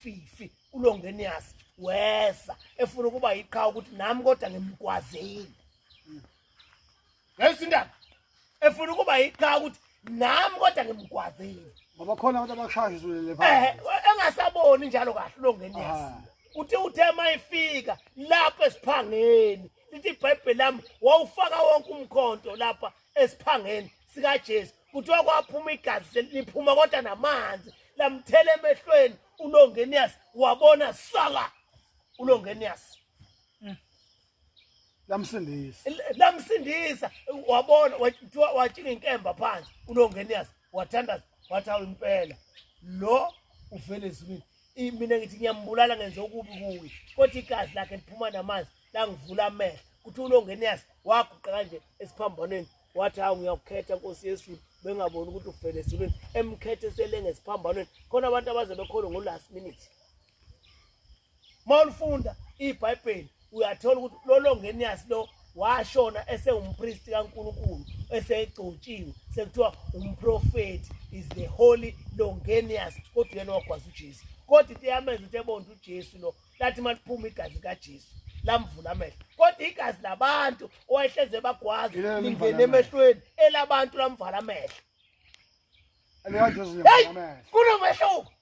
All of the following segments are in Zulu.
Fifi uLongenius weza efuna ukuba yiqhawe ukuthi nami kodwa ngimgwazile. Ngezwa indaba efuna ukuba yiqhawe ukuthi nami kodwa ngimgwazile. Ngoba khona abantu abakushaya izulele phansi. Engasaboni njalo kahle uLongenius. Uthi uthe mayifika lapha esiphangeni lithi iBhayibheli lami wawufaka wonke umkhonto lapha esiphangeni sikaJesu kuthiwa kwaphuma igazi liphuma kodwa namanzi lamthela emehlweni uLongenius wabona saka uLongenius. Lamsindisa. Lamsindisa wabona kuthiwa watshinga inkemba phansi uLongenius wathandaza wathi awu impela lo uvele ezulwini mina ngithi ngiyambulala ngenze okubi kuye kodwa igazi lakhe liphuma namanzi langivula amehlo kuthi uLongenius waguqa kanje esiphambanweni wathi hawu ngiyakukhetha nkosi yesu bengaboni ukuthi ufele ezulwini emkhethe selenge esiphambanweni khona abantu abaze bekholwe ngo-last minute uma ulifunda ibhayibheli uyathola ukuthi lolongenius lo washona esewumpristi kaNkulunkulu esegcotshiwe sekuthiwa umprofeti is the holy Longenius kodwa uyena wagwaza uJesu kodwa into eyamenza ukuthi ebonde uJesu lo lathi maliphuma igazi kaJesu lamvula amehlo kodwa igazi labantu owayehleze bagwaza lingene emehlweni elabantu lamvala amehlo. Hey, kunomehluko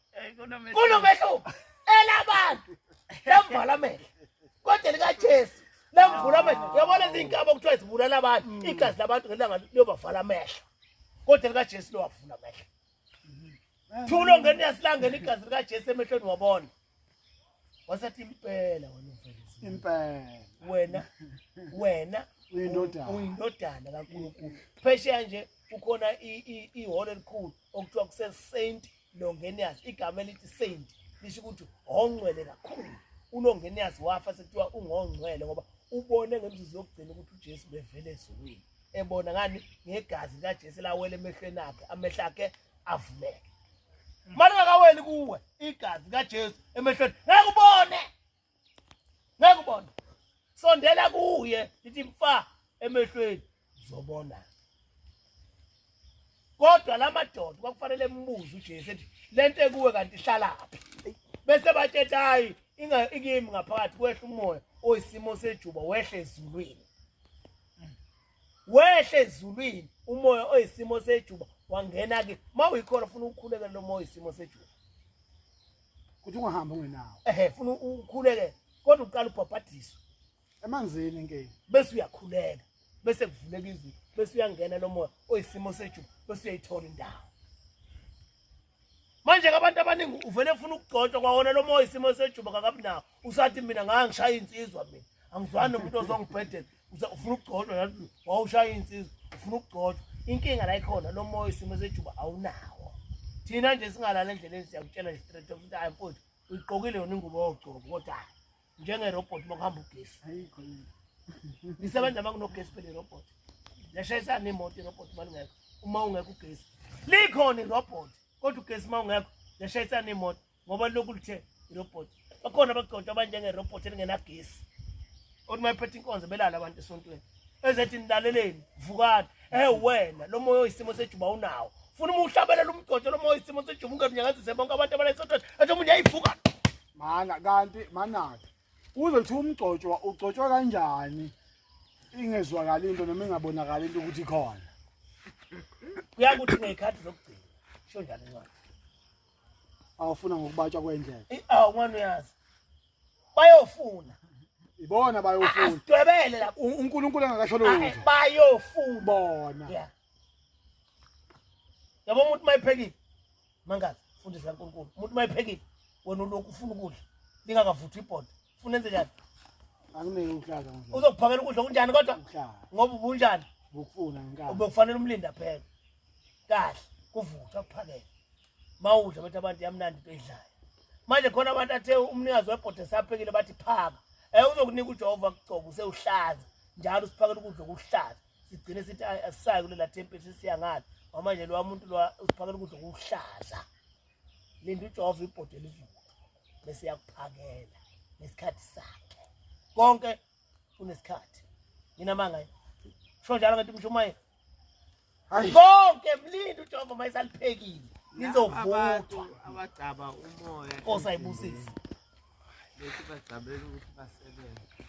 kunomehluko elabantu lamvala amehlo kodwa likaJesu lamvula amehlo. Uyabona izinkaba okuthiwa zibulala abantu igazi labantu ngelanga liyobavala amehlo kodwa likaJesu lowavula amehlo. Thulo ngene yasilangena igazi likaJesu emehlweni wabona wasathi impela wena uvelezile impela wena wena uyindodana uyindodana kaNkulunkulu. Phesheya nje kukhona ihholo elikhulu okuthiwa kuse Saint Longenius. Igama elithi Saint lisho ukuthi ongcwele kakhulu. ULongenius wafa sekuthiwa ungongcwele ngoba ubone ngemzuzu yokugcina ukuthi uJesu bevele ezulwini ebona ngani ngegazi likaJesu lawela emehlweni akhe amehlo akhe avuleke. Malingakaweli kuwe igazi kaJesu emehlweni ngeke ubone ngeke ubone. Sondela kuye lithi mfa emehlweni uzobona. Kodwa lamadoda kwakufanele embuze uJesu ethi lento ekuwe kanti ihlalaphi bese batshetha hayi inga ikimi ngaphakathi kwehla umoya oyisimo sejuba wehle ezulwini wehle ezulwini umoya oyisimo sejuba wangena ke mawuyikhona ufuna ukukhulekela lo moya oyisimo sejuba kuthi ungahambi ungenawo. Ehe funa ukhuleke kodwa uqala ubhabhadiswe emanzini inkinga bese uyakhuleka bese kuvuleka izulu bese uyangena lo moya oyisimo sejuba bese uyayithola indawo. Manje ke abantu abaningi uvele ufuna ukugcotshwa kwawona lo moya isimo sejuba kakabi nawo usathi mina ngangishaya insizwa mina angizwani nomuntu ozongibhedela ufuna ukugcotshwa nathi wawushaya insizwa ufuna ukugcotshwa inkinga la ikhona lo moya isimo sejuba awunawo. Thina nje singalala endleleni siyakutshela nje straight ukuthi hayi mfowethu uyigqokile yona ingubo yogcobo kodwa hayi njengerobhoti uma kuhamba ugesi ayikho yini lisebenza uma kunogesi phela irobhoti liyashayisana nemoto irobhoti uma lingekho uma ungekho ugesi likhona irobhoti kodwa ugesi uma ungekho liyashayisana nemoto ngoba lokhu lithe irobhoti bakhona abagcotshwa abanjengerobhoti elingenagesi othi uma ephethe inkonzo belala abantu esontweni ezethi nilaleleni vukani wena lo moya oyisimo sejuba unawo funa uma uhlabelela umgcotsho lo moya oyisimo sejuba ungenyakazise bonke abantu abala esontweni ethi omunye ayivuka mana kanti manake uzothi umgcotshwa ugcotshwa kanjani ingezwakali into noma ingabonakali into ukuthi ikhona kuyakuthi ngey'khathi zokugcina sho njalo incwadi awufuna ngokubatshwa kwendlela awu mwana uyazi bayofuna ibona bayofuna asidwebele lapho uNkulunkulu engakasho lutho bayofuna bona yeah yabo umuntu mayiphekile mangazi fundisa kaNkulunkulu umuntu mayiphekile wena ulokhu ufuna ukudla lingakavuthwa ibhodo ufuna enze njani akunike uhlaza uzokuphakela ukudla okunjani kodwa ngoba ubunjani ubukufuna ngenkani ubekufanele umlinde apheke kahle kuvuthwa kuphakele mawudla bathi abantu yamnandi into edlayo manje khona abantu athe umnikazi webhodo esaphekile bathi phaka uzokunika uJehova kucoba usewuhlaza njalo usiphakela ukudla okuhlaza sigcine sithi asisayi kulela tempeli sesiya ngale ngoba manje lowa muntu lowa usiphakela ukudla okuhlaza linda uJehova ibhodo elivuthwa bese yakuphakela ngesikhathi sakhe konke kunesikhathi nginamanga sho njalo ngathi umshumayeli konke mlindi uJehova mayisaliphekile. Nizovuthwa. Abagcaba umoya. Nkosi ayibusise. Bethi bagcabela ukuthi basebenze.